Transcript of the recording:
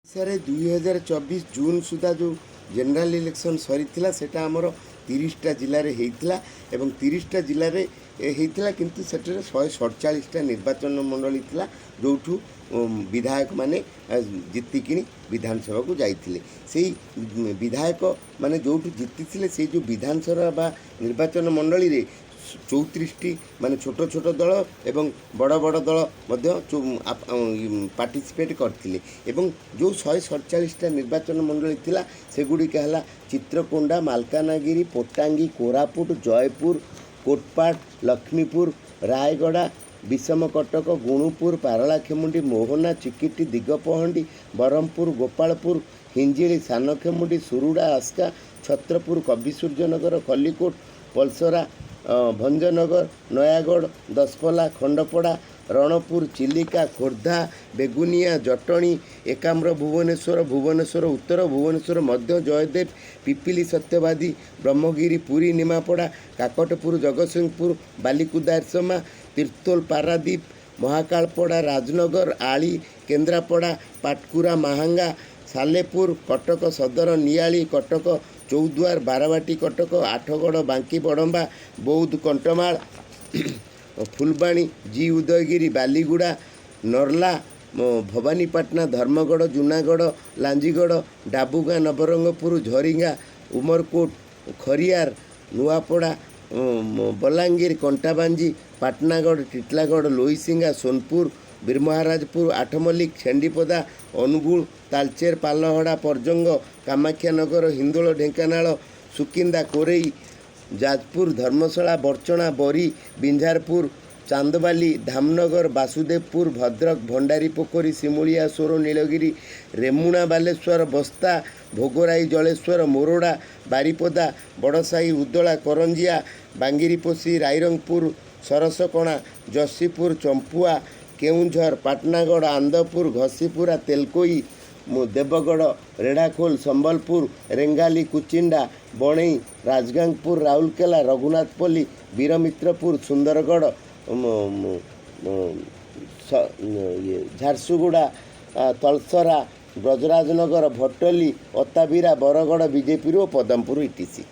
ଓଡ଼ିଶାରେ 2024 ଜୁନ୍ ସୁଦ୍ଧା ଯେଉଁ ଜେନେରାଲ ଇଲେକ୍ସନ୍ ସରିଥିଲା, ସେଇଟା ଆମର 30ଟା ଜିଲ୍ଲାରେ ହେଇଥିଲା ଏବଂ 30ଟା ଜିଲ୍ଲାରେ ହେଇଥିଲା, କିନ୍ତୁ ସେଠାରେ 147ଟା ନିର୍ବାଚନ ମଣ୍ଡଳୀ ଥିଲା, ଯେଉଁଠୁ ବିଧାୟକମାନେ ଜିତିକିଣି ବିଧାନସଭାକୁ ଯାଇଥିଲେ। ସେଇ ବିଧାୟକ ମାନେ ଯେଉଁଠୁ ଜିତିଥିଲେ, ସେଇ ଯେଉଁ ବିଧାନସଭା ବା ନିର୍ବାଚନ ମଣ୍ଡଳୀରେ 34ଟି ମାନେ ଛୋଟ ଛୋଟ ଦଳ ଏବଂ ବଡ଼ ବଡ଼ ଦଳ ମଧ୍ୟ ପାର୍ଟିସିପେଟ୍ କରିଥିଲେ। ଏବଂ ଯେଉଁ 147ଟା ନିର୍ବାଚନ ମଣ୍ଡଳୀ ଥିଲା, ସେଗୁଡ଼ିକ ହେଲା ଚିତ୍ରକୋଣ୍ଡା, ମାଲକାନଗିରି, ପଟ୍ଟାଙ୍ଗୀ, କୋରାପୁଟ, ଜୟପୁର, କୋଟପାଡ଼, ଲକ୍ଷ୍ମୀପୁର, ରାୟଗଡ଼ା, ବିଷମକଟକ, ଗୁଣୁପୁର, ପାରଳାଖେମୁଣ୍ଡି, ମୋହନା, ଚିକିଟି, ଦିଗପହଣ୍ଡି, ବ୍ରହ୍ମପୁର, ଗୋପାଳପୁର, ହିଞ୍ଜିଳି, ସାନଖେମୁଣ୍ଡି, ସୁରୁଡ଼ା, ଆସ୍କା, ଛତ୍ରପୁର, କବିସୂର୍ଯ୍ୟନଗର, ଖଲିକୋଟ, ପଲସରା, ଭଞ୍ଜନଗର, ନୟାଗଡ଼, ଦଶପଲ୍ଲା, ଖଣ୍ଡପଡ଼ା, ରଣପୁର, ଚିଲିକା, ଖୋର୍ଦ୍ଧା, ବେଗୁନିଆ, ଜଟଣୀ, ଏକାମ୍ର, ଭୁବନେଶ୍ୱର, ଭୁବନେଶ୍ୱର ଉତ୍ତର, ଭୁବନେଶ୍ୱର ମଧ୍ୟ, ଜୟଦେବ, ପିପିଲି, ସତ୍ୟବାଦୀ, ବ୍ରହ୍ମଗିରି, ପୁରୀ, ନିମାପଡ଼ା, କାକଟପୁର, ଜଗତସିଂହପୁର, ବାଲିକୁଦା, ଏରସମା, ତିର୍ତ୍ତୋଲ, ପାରାଦୀପ, ମହାକାଳପଡ଼ା, ରାଜନଗର, ଆଳି, କେନ୍ଦ୍ରାପଡ଼ା, ପାଟକୁରା, ମାହାଙ୍ଗା, ସାଲେପୁର, କଟକ ସଦର, ନିଆଳି, କଟକ ଚୌଦ୍ୱାର, ବାରବାଟୀ, କଟକ, ଆଠଗଡ଼, ବାଙ୍କି, ବଡ଼ମ୍ବା, ବୌଦ୍ଧ, କଣ୍ଟମାଳ, ଫୁଲବାଣୀ, ଜି ଉଦୟଗିରି, ବାଲିଗୁଡ଼ା, ନର୍ଲା, ଭବାନୀପାଟଣା, ଧର୍ମଗଡ଼, ଜୁନାଗଡ଼, ଲାଞ୍ଜିଗଡ଼, ଡାବୁଗାଁ, ନବରଙ୍ଗପୁର, ଝରିଗାଁ, ଉମରକୋଟ, ଖରିଆର, ନୂଆପଡ଼ା, ବଲାଙ୍ଗୀର, କଣ୍ଟାବାଞ୍ଜି, ପାଟନାଗଡ଼, ଟିଟଲାଗଡ଼, ଲୋଇସିଙ୍ଗା, ସୋନପୁର, ବୀରମହାରାଜପୁର, ଆଠମଲ୍ଲିକ, ଛେଣ୍ଡିପଦା, ଅନୁଗୁଳ, ତାଲଚେର, ପାଲଲହଡ଼ା, ପରଜଙ୍ଗ, କାମାକ୍ଷାନଗର, ହିନ୍ଦୋଳ, ଢେଙ୍କାନାଳ, ସୁକିନ୍ଦା, କୋରେଇ, ଯାଜପୁର, ଧର୍ମଶାଳା, ବଡ଼ଚଣା, ବରୀ, ବିଞ୍ଝାରପୁର, ଚାନ୍ଦବାଲି, ଧାମନଗର, ବାସୁଦେବପୁର, ଭଦ୍ରକ, ଭଣ୍ଡାରୀପୋଖରୀ, ସିମୁଳିଆ, ସୋର, ନୀଳଗିରି, ରେମୁଣା, ବାଲେଶ୍ୱର, ବସ୍ତା, ଭୋଗରାଇ, ଜଳେଶ୍ୱର, ମୋରଡ଼ା, ବାରିପଦା, ବଡ଼ସାହି, ଉଦଳା, କରଞ୍ଜିଆ, ବାଙ୍ଗିରିପୋଷି, ରାଇରଙ୍ଗପୁର, ସରସକଣା, ଯଶୀପୁର, ଚମ୍ପୁଆ, କେଉଁଝର, ପାଟନାଗଡ଼, ଆନ୍ଦପୁର, ଘସିପୁରା, ତେଲକୋଇ, ଦେବଗଡ଼, ରେଢ଼ାଖୋଲ, ସମ୍ବଲପୁର, ରେଙ୍ଗାଲି, କୁଚିଣ୍ଡା, ବଣେଇ, ରାଜଗାଙ୍ଗପୁର, ରାଉରକେଲା, ରଘୁନାଥପଲ୍ଲୀ, ବୀରମିତ୍ରପୁର, ସୁନ୍ଦରଗଡ଼, ଇଏ ଝାରସୁଗୁଡ଼ା, ତଲସରା, ବ୍ରଜରାଜନଗର, ଭଟଲି, ଅତାବିରା, ବରଗଡ଼, ବିଜେପୁର ଓ ପଦମପୁର ଇଟିସି।